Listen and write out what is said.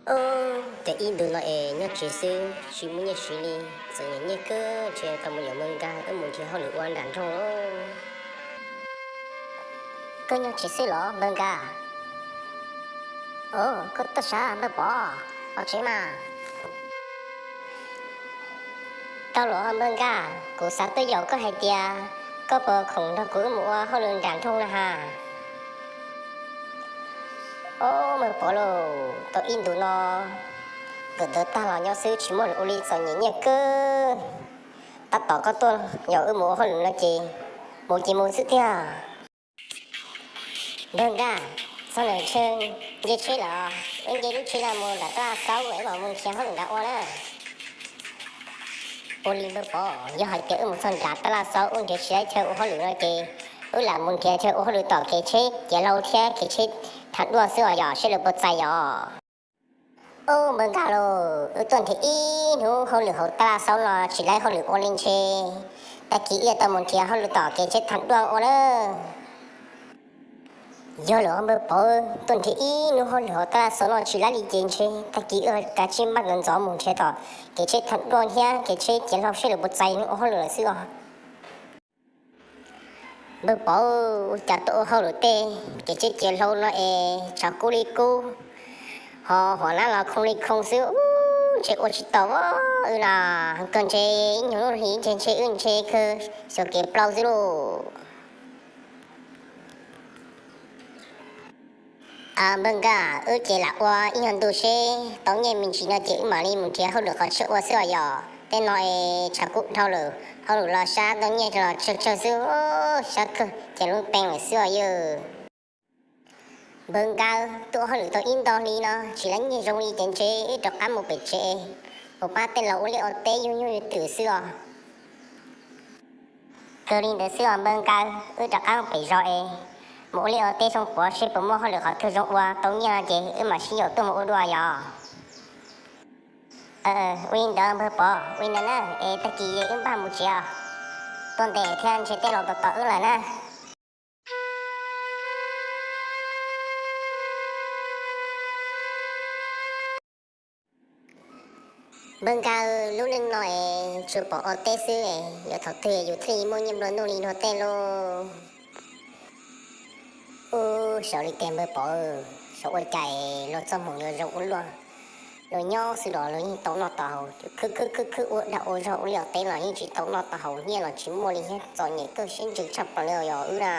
Ub, ces ib ntus no es nyob tsev xwb tsis muaj nyiaj siv li, txom nyem nyiaj kawg, ntshe tau mus yuav Npawg Nkaj wb mus nrhiav hauj lwm ua nram nroog lauj. Koj nyob tsev xwb los Npawg Nkaj? Ov, koj tuaj sav Npawg Pov, los tsev mas. Tau los Npawg Nkaj, kuv xav tuaj yaum koj hais tias koj puas khoom nrog kuv wb mus ua hauj lwm nram nroog na has? Ov, Npawg Pov lauj, tau ib ntus no kawm ntawv tag los nyob xwb tsis muaj ua li, txom nyem nyiaj kawg. Tab tom koj tuaj yaum wb mus ua hauj lwm no ces mus ces mus xwb tiag. Npawg Nkaj, txog ntawm ntshe nce tsheb lawm, wb nce lub tsheb no mus nram tab laj xaub es mam mus nrhiav hauj lwm nrad ua na. Ua li Npawg Pov, yog hais tias wb mus txog nram tab laj xaub wb nrhiav tsis tau chaw ua hauj lwm no ces wb lam mus nrhiav chaw ua hauj lwm tom kev tsheb ciav hlau thiab kev tsheb thaj duaj xwb os, yog seb lawv puas txais os. Ub, Npawg Nkaj lauj, wb tuaj nrhiav ib hnub hauj lwm hauv tab laj xaub no tsis laib hauj lwm ua li, ntshe tag kis wb yuav tau mus nrhiav hauj lwm tom kev tsheb thaj duaj ua lawm. Yog lawm Npawg Pov, tuaj nrhiav ib hnub hauj lwm hauv tab laj xaub no tsis laib li ces ntshe tag kis wb kav tsij maj ntxov mus nrhiav tom kev tsheb thaj duaj thiab kev tsheb ciav hlau seb lawv puas txais ua hauj lwm lawm xwb os. Npawg Pov, ua cas tuaj ua hauj lwm tej kev tsheb ciav hlau no es tshav kub li kub, ho hos nab los khoo li khoo xwb, ntshe ua tsis tau wb na. Kawg ntshe ib nyuag lub hli ntshe ntshe wb ntshe kawg xyuas kev plaub xwb lauj. Npawg Nkaj, wb ces lam ua ib nyuag ntu seb tau nyiaj me ntsis no ces wb mam li mus nrhiav hauj lwm qhov tshiab ua xwb os, yog tej no es tshav kub dhau lawm, hauj lwm los sab, tau nyiaj los tsawg tsawg xwb, sab kawg ces lub peev lawm xwb os yawg. Npawg Nkaj, tuaj ua hauj lwm tau ib nto hli no tsis laib nyiaj zoo li ces ntshe wb rov qab mus pem tsev, mus pab tej laus ua liaj ua teb yug nyuj yug twm xwb os. Kawg li ntawd xwb os Npawg Nkaj, wb rov qab mus pem zos es mus ua liaj ua teb zoo puav seb puas muaj hauj lwm qhov twg zoo ua tau nyiaj no ces wb mam sib yaum tuaj mus ua dua yog. Ua li ntawd Npawg Pov, ua li ntawd na es tag kis wb npaj mus tsev os, tuaj ntev thiab ntshe tej laus tos tos wb lawm na. Npawg Nkaj, lub neej no es tsuas pom ua teb xwb es yuav thaum twg yus thiaj li muaj nyiaj nplua nuj li luag tej lauj? Ub, xyov li tiag Npawg Pov, xyov ua cas luag txoj hmoov yuav zoo ua luaj. Luag nyob xwb los luag yeej tau noj tau haus, khwb khwb khwb khwb ua dag ua zog ua liaj ua teb los yeej tsis tau noj tau haus, nyiaj los tsis muaj li thiab, txom nyem kawg, siab ntsws tshaj plaws li yog wb na.